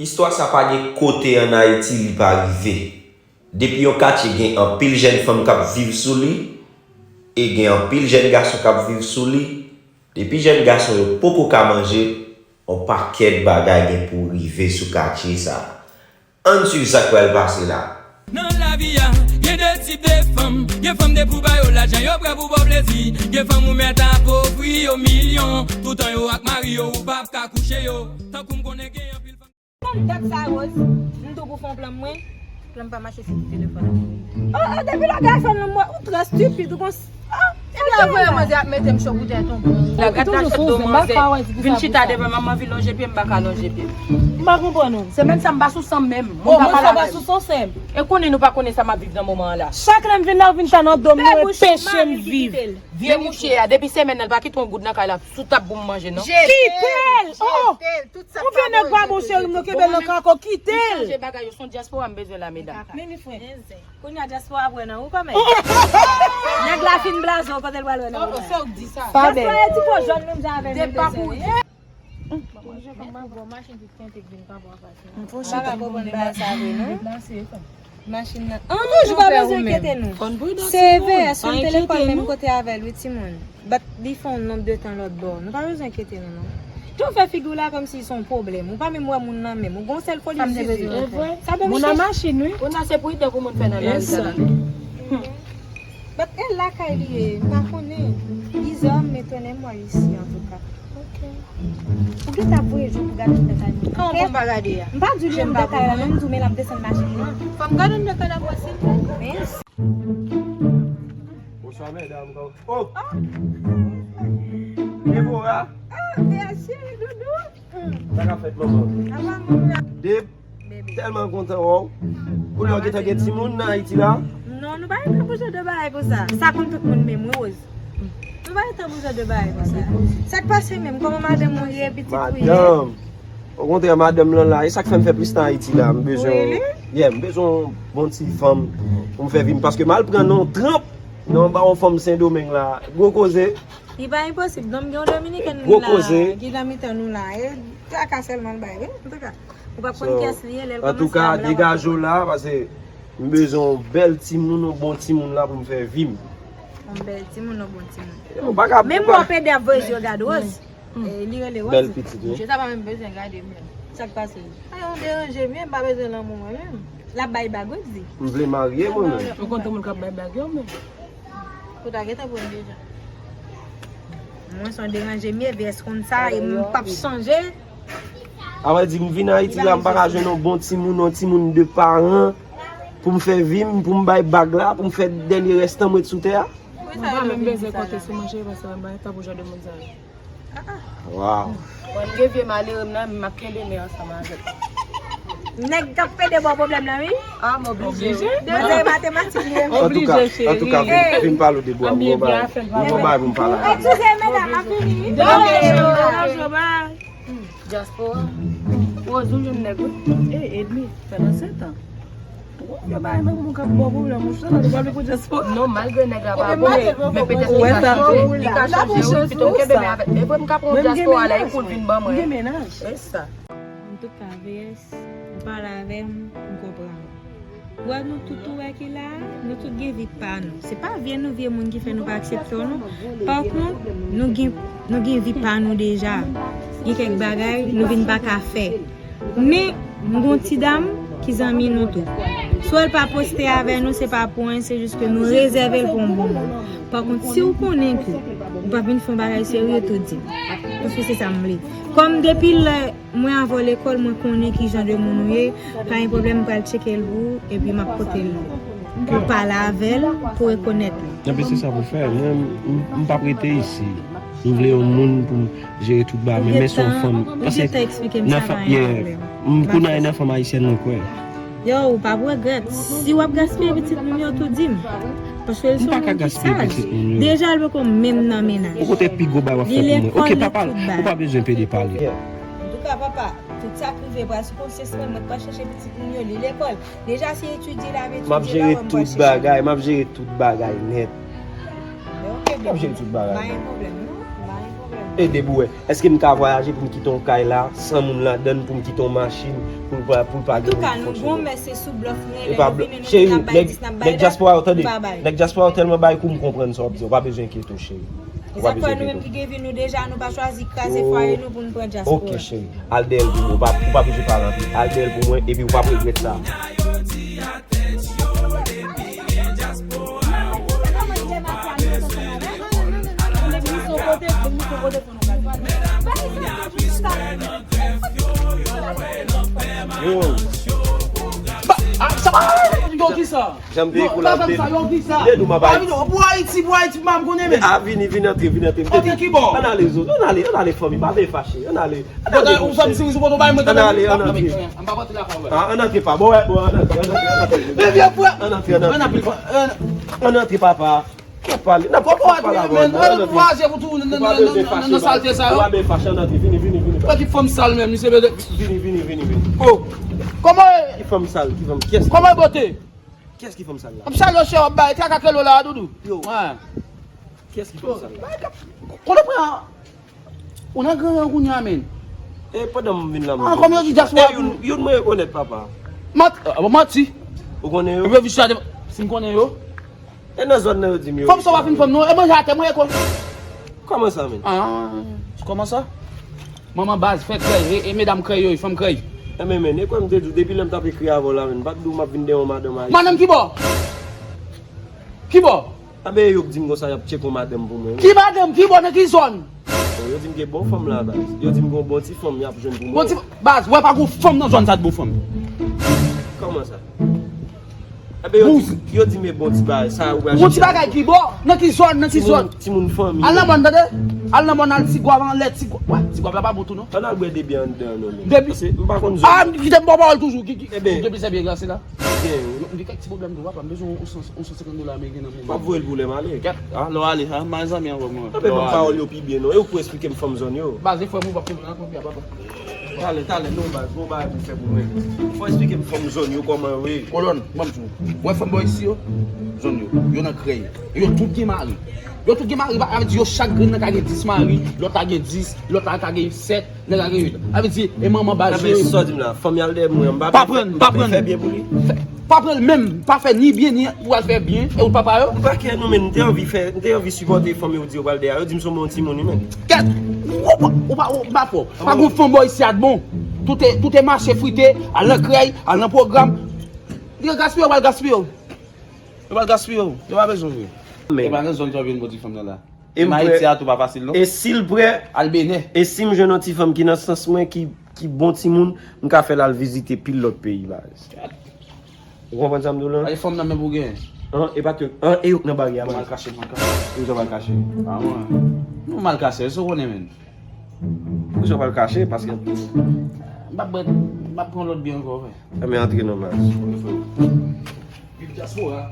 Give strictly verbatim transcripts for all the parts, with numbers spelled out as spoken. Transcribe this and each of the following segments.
Istwa sa pa gen kote ann Ayiti li pa rive. Depi yon katye gen anpil jèn fanm k ap viv sou li, e gen anpil jèn gason k ap viv sou li, depi jèn gason yo poko ka manje, yon pakèt bagay gen pou rive sou katye sa. Ann swiv sa k pral pase la. Nan lavi a, gen de tip de fanm. Gen fanm depi w ba yo lajan, yo prè pou ba w plezi. Gen fanm ou mèt apovri yo milyon. Toutan yo ak mari yo, ou p ap ka kouche yo. Tankou m konnen gen anpil fanm. Nan dat sa, Rose, m tou pou fè yon plan mwen. Plan m pa mache se ti telefòn. Oh, oh, depi lè gason nan mwen, ou trè stupid, ou gon. Oh, ebyen, voye manzè ap mete m cho pou tèt ou. Lè gad nan tèt do manzè. Vin chita devan m, m anvi lonje pye m, m pa ka lonje pye m. M pa konprann ou. Semèn sa m pa sou san m menm. Oh, moun sa pa sou san sèm. E konnen nou pa konnen sa m ap viv nan moman an la. Chak lè m vin la, ou vin chita nan do m, ou anpeche m viv. Vye mouche a, depi semèn nan, l pa kite yon goud nan kay la, sou tab pou m manje, non. Kite l! Oh! Yon vye nèg pa bon, cheri m, nou kenbe l nan kako, kite l! Chanje bagay yo, se yon dyaspora m bezwen la, medam. Mimi frè. Kounye a dyaspora ap wè nan ou kòmè. Nèg la fin blaze w, kote l pral wè nan ou la? Sa w di sa? Pa bèl. Dyaspora e ti po jòn menm jan avè nou bezwen. Depa pou Bon, machin tout kente k vin pa bon apansman. M fò chita m konn deplase. Machin nan. An, nou toujou pa bezwen enkyete nou. Se V S, sou telefòn menm kote avè l, wi, timoun. Bat li fè yon nonb de tan lòt bò. Nou pa bezwen enkyete nou, non. Jan w fè figi w la kòmsi se yon pwoblèm. Ou pa menm wè moun nan menm. Ou gon sèl foli zizye. Sa bon, Michel? Moun nan machin, wi. Moun nan se pwidan pou moun fè nan lari sa la. But e lakay li ye, m pa konnen. Bizarre, m etone m wè l isi, antouka. Ok. Ou gentan ap voye je w pou gade anndan kay mwen. Kòman pou m pa gade a? M pa di l anndan kay la, men m di w, men l ap desann machin li. Fò m gade anndan kay la pou wè si l fè. Men. Bonswa, medam. Oh! Deborah! Ah, Bea cheri, doudou. Sa k ap fèt, manman? Apa moun la? Deb, tèlman kontan wè w. Kounye a w gentan gen timoun nan Ayiti la? Non, nou pa gen tan pou jan de bagay konsa. Sa konn tout moun menm, wi, Rose. Nou pa gen tan pou jan de bagay konsa. Sa k pase menm? Kòman madanm ou ye, pitit ou ye? Madanm! Okontrè, madanm lan la. E sa k fè m fè plis tan Ayiti la. M bezwen, yeah, m bezwen yon bon ti fanm pou m fè vi m. Paske m al pran nan yon tranp, nan yon ba yon fanm Sendomeng la. Gwo koze. Li pa enposib, non, m gen yon Dominikèn la ki nan mitan nou la. E traka sèlman l bay, wi, antouka. Ou p ap konn kiyès li ye, lè l kòmanse ap la, w ap konn. Antouka, degaje w la, paske m bezwen yon bèl timoun, yon bon timoun la pou m fè vi m. Yon bèl timoun, yon bon timoun. Menm w ap ede ap voye je w gade Rose. E, li rele Rose. Bèl pitit, wi. Mesye sa pa menm bezwen gade m menm. Sa k pase? A, yon deranje m ye, m pa bezwen lanmou mwen menm. L ap bay bag, wi, di. M vle marye, mwen menm. Ou konn tout moun k ap bay bag yo, men. Ou ta gentan pran deja. Mwen se yon deranje m ye, V S konn sa, e m p ap chanje. A vrè di, m vin Ayiti la, m pa ka jwenn yon bon timoun, yon timoun de paran pou m fè vi m, pou m bay bag la, pou m fè dènye rès tan m ret sou tè a. Mwen pa menm bezwen konte sou mwen, cheri, paske mwen pa gen tan pou jan de moun sa yo. Wow. Bon, m gen vye malere m nan, m ap kenbe men ansanm avè l. Nèg k ap pede ba w pwoblèm nan, wi. Ah, m oblije, wi. Oblije. Depi se matematik li ye. Antouka, oblije, cheri. Antouka, vin, vin pale w de bwa. Bon bagay, bon bagay pou m pale avè w. Eskize, medam, m ap vini, wi. Bonjou, bonjou, bye. Dyaspora. Rose, ou jwenn nèg, wi. E, edmi, pandan se tan. Ou gon vye bagay nan moun k ap ba w pwoblèm, ou chita, ou pale pou dyaspora. Non, malgre nèg la pa bon, men petèt li ka chanje, li ka chanje, wi, pito m kenbe men avè l. E vre m ka pran dyaspora la, e pou l vin ban mwen. M gen mennaj. E sa. Antouka, V S, ou pale avè m, m konprann ou. Ou wè nou tout ou wè ki la a, nou tout gen vi pa nou. Se pa vye nou vye moun ki fè nou pa aksepte w non. Pa kont, nou gen, nou gen vi pa nou deja. Gen kèk bagay nou vin pa ka fè. Men, m gon ti dam ki zanmi nou tou. Si w wè l pa poste avè nou, se pa pou anyen, se jis ke nou rezève l pou yon bon moman. Pa kont, si w konnen ke ou p ap vin fè yon bagay serye, tou di m. Paske se sa m vle. Kòm depi lè Mwen avè w lekòl, mwen konnen ki jan de moun ou ye, pa gen pwoblèm, m pral tcheke l pou ou, epi m ap pote l pou w pale avè l, pou w rekonèt li. Enben se sa pou fè. Mwen, m, m p ap rete isi. M vle yon moun pou m jere tout bagay, men, men se yon fanm. Paske nan fanm, yeah, m kounye a nan fanm ayisyèn mwen kwè. Yo, ou p ap regrèt. Si w ap gaspiye pitit moun yo tou, di m. Paske l se yon moun ki saj. Deja, l poko menm nan mennaj. Ou kote pi gwo bagay w ap fè pou mwen. Ok, papa, ou pa bezwen pede pale. Antouka, papa, tout sa k rive pral sou konsyans mwen, mwen k pral chèche pitit moun yo, li lekòl. Deja, si etidye l ap etidye, pa wè m pral chèche. M ap jere tout bagay, m ap jere tout bagay nèt. M ap jere tout bagay. Pa gen pwoblèm, non. Pa gen pwoblèm. Ede pou wè, èske m ka vwayaje pou m kite yon kay la, san moun ladan l, pou m kite yon machin, pou l pa, pou l pa gen moun ki fonksyone? Antouka, nou gon mès, se sou blòf nou ye, lè nou vini, nou di n ap bay dis, n ap bay dat, nou pa bay. Nèg dyaspora yo tèlman bay kou, m konprann sa w ap di, w pa bezwen enkyete w, cheri. Ou pa bezwen enkyete w. Sa fè nou menm ki gen vi nou deja, nou pa chwazi kraze fwaye nou pou n pran dyaspora. Ok, cheri. Al dèyè l pou mwen. Ou pa, ou pa bezwen pale anpil. Al dèyè l pou mwen, epi ou p ap regrèt sa. Yo. Ba, ah, sa va, yo, kisa? Jan m te ye kou la, m te, m te di w m ap Ayiti. Pou Ayiti, pou Ayiti, m pa konnen, men. A, vini, vini, antre, vini, antre. Antre ki bò? Ann ale, zo, ann ale, ann ale, fanmi, pa vin fache, ann ale. Ann ale, monchè. Ann ale, ann antre. Ah, ann antre pa, bon, wè, bon, ann antre, ann antre, ann antre. Men vye frè. Ann antre, ann antre. Ann antre, papa. N ap pale, n ap pale avè w, ann antre. Ou pa bezwen fache, non. Ou pa bezwen fache, ann antre, vini, vini, vini. Wè ki fanm sal menm, misye bezwen. Vini, vini, vini, vini. Oh, kòman e? Ki fanm sal, ki fanm, kiyès? Kòman e bote? Kiyès ki fanm sal la? M salye w, chè, w ap bay traka kelo la, doudou. Yo. Wè. Kiyès ki fanm sal la? Kote pran? Ou nan gran ran kounye a, men. E pandan m vin la, mwen. Ah, kòm yo di dyaspora. E youn, youn mwen rekonèt, papa. Mat-, ah, bon, manti. Ou konnen yo? Epi yo vin chita devan. Si m konnen yo. E nan zòn nan yo di m yo. Fanm sa w pa fin fanm, non. E manje atè, mwen, e kò. Kòman sa, men? Ah, kòman sa? Manman baz, fè krèy, e, e medam krèy yo, e fanm krèy. E men, men, e kwè m te di w, depi lè m t ap ekri avè w la, men, m pa t di w m ap vin dèyè yon madanm ayisyen. Madanm ki bò? Ki bò? Anben, yo k di m konsa, y ap tcheke yon madanm pou mwen, wi. Ki madanm? Ki bò? Nan ki zòn? Bon, yo di m gen bon fanm la, baz. Yo di m gen yon bon ti fanm y ap jwenn pou mwen. Bon ti, baz, wè pa gon fanm nan zòn sa t bon fanm. Kòman sa? Enben, yo di, yo di m e bon ti bagay, sa ou pral chèche. Bon ti bagay ki bò? Nan ki zòn? Nan ki zòn? Timoun, timoun fanmi. Al nan mòn, tande? Al nan mòn, al Tigwav anlè, Tigwav. Wè, Tigwav la pa bon tou, non? Ann al bwè de byè anndan, non, men. De byè. Paske m pa konn zòn. Ah, kite m ba w pawòl toujou, ki, ki, de byè se byè glase la. Gen, wi. M gen kèk ti pwoblèm tou, papa, m bezwen yon san, yon san senkant dola ameriken nan men m. W ap voye l pou lè m ale. Kèt, ah, lè w ale, ah, m a zanmi ankò, mwen. Anben, ban m pawòl yo pi byen, non. E ou k pou esplike m fanm zòn yo? Baz, e frè m ou p ap konprann, papa. Talè, talè, non, baz, gon bagay pou fè pou mwen. Fò esplike m fanm zòn yo kòman yo ye. Kolòn, ban m di w. Ou wè fanm bò isi yo? Zòn yo. Yo nan krèy. E yo tout gen mari. Yo tout gen mari, sa vle di yo chak grenn nan ka gen dis mari, lòt la gen dis, lòt la ka gen sèt, nèg la gen uit. Sa vle di, e manman baz yo. Sa vle di sa w di m la, fanm y al dèyè mwen, m pa vle fè byen pou li. Pa pran l menm, pa fè ni byen, ni pou al fè byen, e ou papa yo? M pa kè non, men m te anvi fè, m te anvi sipòte fanm yo di yo pral dèyè a, yo di m se yon bon timoun, wi, men. Kèt, ou pa, ou pa, ou pa fò. Pa gon fanm bò isi a t bon. Tout e, tout e mache frite, al nan krèy, al nan pwogram. Li gaspiye, yo pral gaspiye w. Yo pral gaspiye w. Yo pa bezwen w. E pa nan zòn sa w vin bò ti fanm nan la. E m prè. Ayiti a tou pa fasil, non. E si l prè, al Benè. E si m jwenn yon ti fanm ki nan sans mwen, ki, ki bon timoun, m ka fè l al vizite pil lòt peyi, baz. Ou konprann sa m di w la? E fanm nan menm pou gen. An, e pa te, an, e yo k nan baryè a, baz. Mal kache, mal kache. Yo sa mal kache. Ah, wi. Nou mal kache, se w konnen, men. Ou sa pral kache, paske. M p ap bwè, m p ap pran lòt byè ankò, frè. Enben, antre non, baz. Viv dyaspora.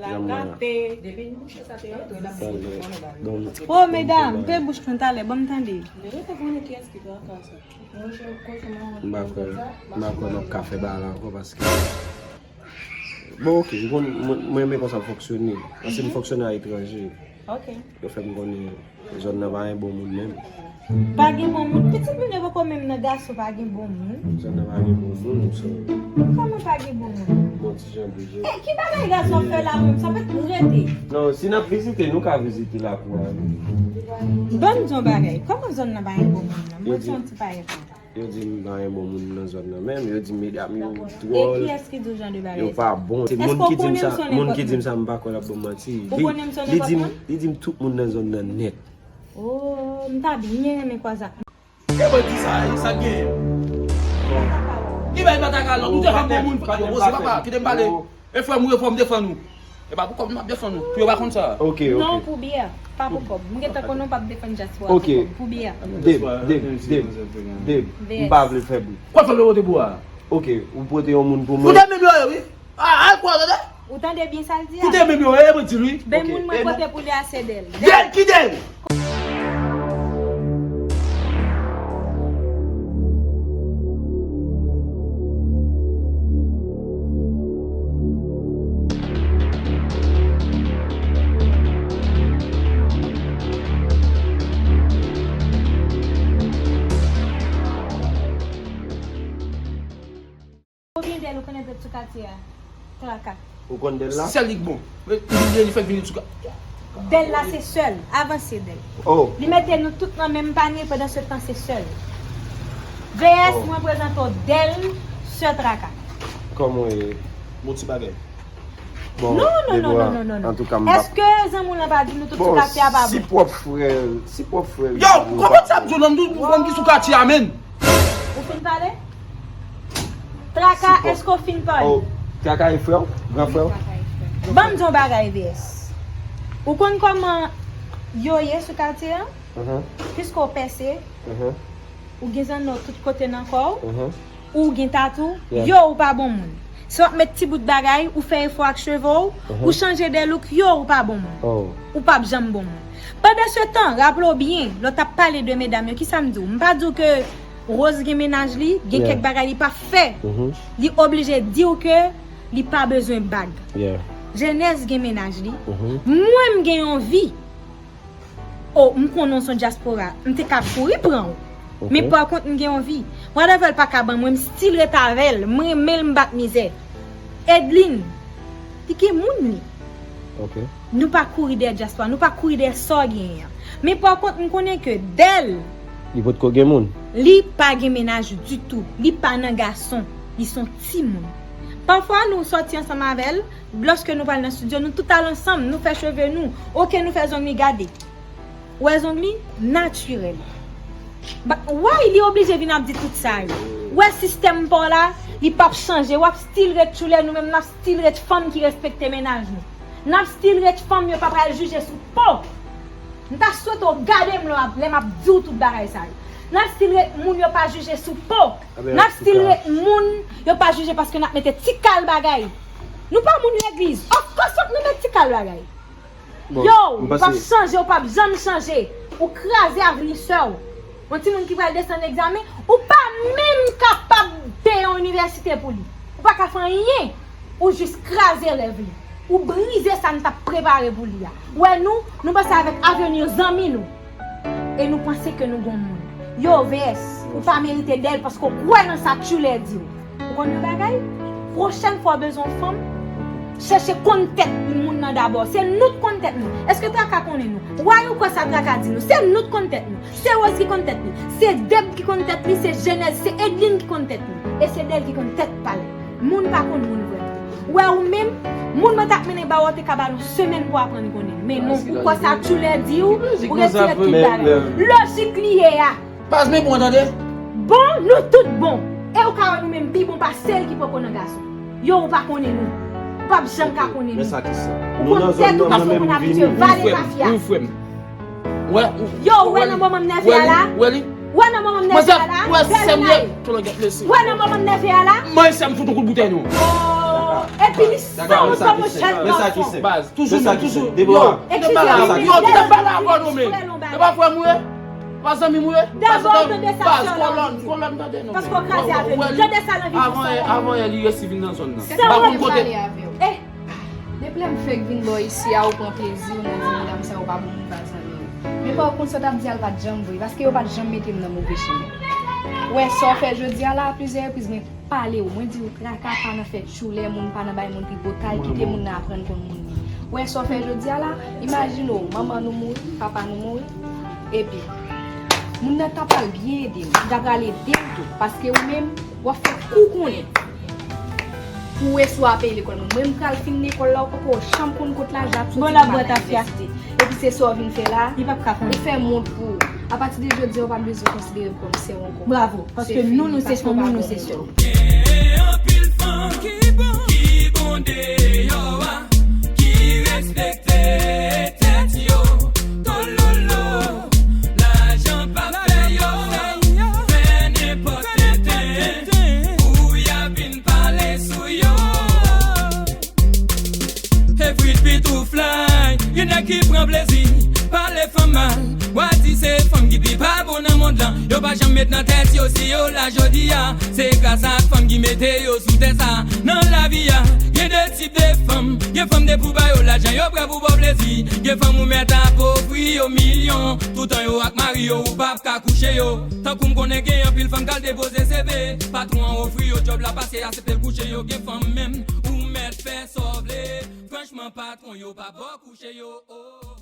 La gate. Depi n bouche sa te antre, l ap bouche. Oh, medam, pe bouch nou talè, ban m tande. Rete konnen kiyès ki traka sa. M pa kwè, m pa kwè m ap ka fè bagay la ankò, paske. Bon, ok, m konn, mwen, mwen renmen konsa m fonksyone. Paske m fonksyone a etranje. Ok. Yo fè m konnen zòn nan pa gen bon moun menm. Pa gen bon moun? Pitit moun yo poko menm nan gason pa gen bon moun. Zòn nan pa gen bon moun, so. Kòman pa gen bon moun? Bon ti jan de jan. E, ki bagay gason ap fè la menm? Sa pa t rete. Non, si n ap vizite, nou ka vizite lakou a, wi. Ban m di yon bagay. Kòman zòn nan pa gen bon moun nan? Mwen se yon ti payèt. Yo di m pa gen bon moun nan zòn nan menm, yo di m medam yo dwòl, yo pa bon. Èske ou konnen m se yon nèpòt moun? Moun ki di m sa, moun ki di m sa, m pa kwè l ap ban m manti. Ou konnen m se yon nèpòt moun? Li di m, li di m tout moun nan zòn nan nèt. Oh, m ta byen renmen kwaze ak. E bandi sa, sa k genyen? Ki bay pataka lòt, ou te fè bon moun, pa yo poze papa, kite m pale. E frè m ou ye, fò m defann ou. E pa pou kòb m ap defann ou, pou yo pa konn sa. Ok, ok. Non, pou byè, pa pou kòb. M gentan konnen w p ap defann dyaspora pou kòb, pou byè. Deb, Deb, Deb, Deb, m pa vle fè bri. Kwa fanm yo pote pou a? Ok, ou pote yon moun pou mwen. Koute menm yo ye, wi. A, al kwa, tande? Ou tande byen sa l di a? Koute menm yo ye, mwen di l, wi. Ben moun mwen pote pou li a se Del. Del, ki Del? Mete sou katye a. Traka. Ou konn Dèl la? Sèl li k bon. Li, li, li fèk vini sou ka. Dèl la se sèl. Avanse Dèl. Oh. Li mete nou tout nan menm panye pandan se tan se sèl. V S, oh, mwen prezante w Dèl, sè Traka. Kòman w ye? Bon ti bagay. Bon, non, non, non, Debora, non, non, non, non. Antouka, m p ap Èske zanmi w lan pa di nou tout sou katye a pa bon? Si pwòp frè, si pwòp frè. Yo, kòman sa m di w non, m di w moun ki sou katye a, menn? Ou fin pale? Traka, èske w fin pale? Oh, Traka e frè w? Gran frè w? Ban m di w yon bagay, V S. Ou konn kòman yo ye sou katye a? Piske w pèse, ou gen zanno tout kote nan kò w, ou gen tatou, yo, ou pa bon moun. Si w ap met ti bout bagay, ou fè efò ak cheve w, ou chanje de look, yo, ou pa bon moun. Ou p ap janm bon moun. Pandan se tan, raple w byen, lè w t ap pale de medam yo, kisa m di w? M pa di w ke Rose gen mennaj li, gen kèk bagay li pa fè. Li oblije di w ke li pa bezwen bag. Jenès gen mennaj li. Mwen, m gen yon vi. Oh, m konnen w se yon dyaspora, m te ka kouri pran w. Men pa kont, m gen yon vi. Whatever l pa ka ban mwen, m still ret avè l. M renmen l, m bat mizè. Edlin, li gen moun li. Nou pa kouri dèyè dyaspora, nou pa kouri dèyè sa w genyen an. Men pa kont, m konnen ke Dèl, li potko gen moun. Li pa gen mennaj ditou. Li pa nan gason. Li se yon timoun. Pafwa, nou sòti ansanm avè l. Lòske nou pral nan estidyo, nou tout al ansanm, nou fè cheve nou. Oke, nou fè zong li, gade. Ou wè zong li? Natirèl. Why li oblije vin ap di tout sa yo? Ou wè sistèm pa w la, li p ap chanje. W ap still ret tchoulè, nou menm n ap still ret fanm ki respekte mennaj nou. N ap still ret fanm yo pa pral jije sou po. M ta swete w gade m lè m ap, lè m ap di w tout bagay sa yo. N ap still ret moun yo pa jije sou po. N ap still ret moun yo pa jije paske n ap mete ti kal bagay. Nou pa moun legliz. Of course, fòk nou met ti kal bagay. Yo, ou p ap chanje, ou p ap janm chanje. Ou kraze avni sè w. Yon timoun ki pral desann egzamen, ou pa menm kapab peye yon inivèsite pou li. Ou pa ka fè anyen. Ou jis kraze rèv li. Ou brize sa n t ap prepare pou li a. Ou wè nou, nou panse avèk avni zanmi nou. E nou panse ke nou gon moun. Yo, V S, ou pa merite Dèl paske w kwè nan sa Tchoulè di w. Ou konn yon bagay? Pwochèn fwa w bezwen yon fanm, chèche konn tèt moun nan dabò. Se nou k konn tèt nou. Èske Traka konnen nou? Why ou kwè sa Traka di nou? Se nou k konn tèt nou. Se Rose ki konn tèt li. Se Deb ki konn tèt li. Se Jenèz, se Edlin ki konn tèt li. E se Dèl ki konn tèt pa l. Moun pa konn moun vrèman. Ou wè ou menm, moun mwen t ap mennen ba ou, ou te ka ba l yon semèn pou aprann konnen. Men non, ou kwè sa Tchoulè di w, ou retire tout bagay. Lojik li ye a. Baz, men bon, tande. Bon, nou tout bon. E ou ka wè nou menm pi bon pase l ki poko nan gason. Yo, ou pa konnen nou. Ou p ap janm ka konnen nou. Ou konn tèt ou paske ou konn abitye vale tafya. Wi, frè m. Yo, ou wè nan moman m nève a la? Ou wè nan moman m nève a la? Bèl bagay. Ou wè nan moman m nève a la? Mwen, sa m fout yon kout boutèy non. Epi li sanm kòm yon jèn gason. Baz, toujou menm, toujou. Yo, yo, ki t ap pale avè nou menm. E pa frè m ou ye? Pa zanmi m ou ye? Dabò, tande sa sè w la di. Paske w kraze avè nou. Tande sa l anvi di sè w la. Avan yè, li resi vin nan zòn nan. Sa w ap pale avè w. Depi lè m fèk vin bò isi a, ou pran plezi w nan di medam sa yo pa bon moun, pa zanmi w. Men pa kont sa w t ap di a, l pa t janm vre, paske yo pa t janm mete m nan move chemen. Ou wè sa w fè jodi a la, a plizyè repriz, mwen pale w, mwen di w Traka pa nan fè tchoulè, moun pa nan bay moun pi bo kay, kite moun nan aprann konn moun li. Ou wè sa w fè jodi a la, imajine w, manman nou mouri, papa nou mouri, epi moun nan ta pral byen ede m, li ta pral ede m tou, paske ou menm, w ap fè kou konnen. Pou w eswa peye lekòl moun. Mwen, m pral fin lekòl la, ou poko janm konn kot lajan ap soti pou m al nan inivèsite. Epi se sa w vin fè la, ou fè m wont pou ou. Apati de jodi a, ou pa bezwen konsidere m kòm sè w ankò. Bravo, paske nou, nou se fanm ou, nou se sè w. Gen anpil fanm ki bon, ki bon deyò a, ki respekte tèt yo. Tololo, lajan p ap fè yo fè nenpòt tenten pou y ap vin pale sou yo. Every bit ou fly, gen nèg ki pran plezi pale fanm mal. W a di se fanm ki pi pa bon nan mond Yo pa janm met nan tèt yo si yo la jodi a, se gras ak fanm ki mete yo sou tè sa. Nan lavi a, gen de tip de fanm. Gen fanm de pou ba yo lajan, yo prè pou ba w plezi. Gen fanm ou mèt ap ofri yo milyon, toutan yo ak mari yo ou p ap ka kouche yo. Tankou m konnen gen anpil fanm k al depoze C V, patwon an ofri yo djòb la, pase aksepte l kouche yo. Gen fanm menm ou mèt fè sa w vle, franchman patwon yo pa ba w kouche yo. Oh.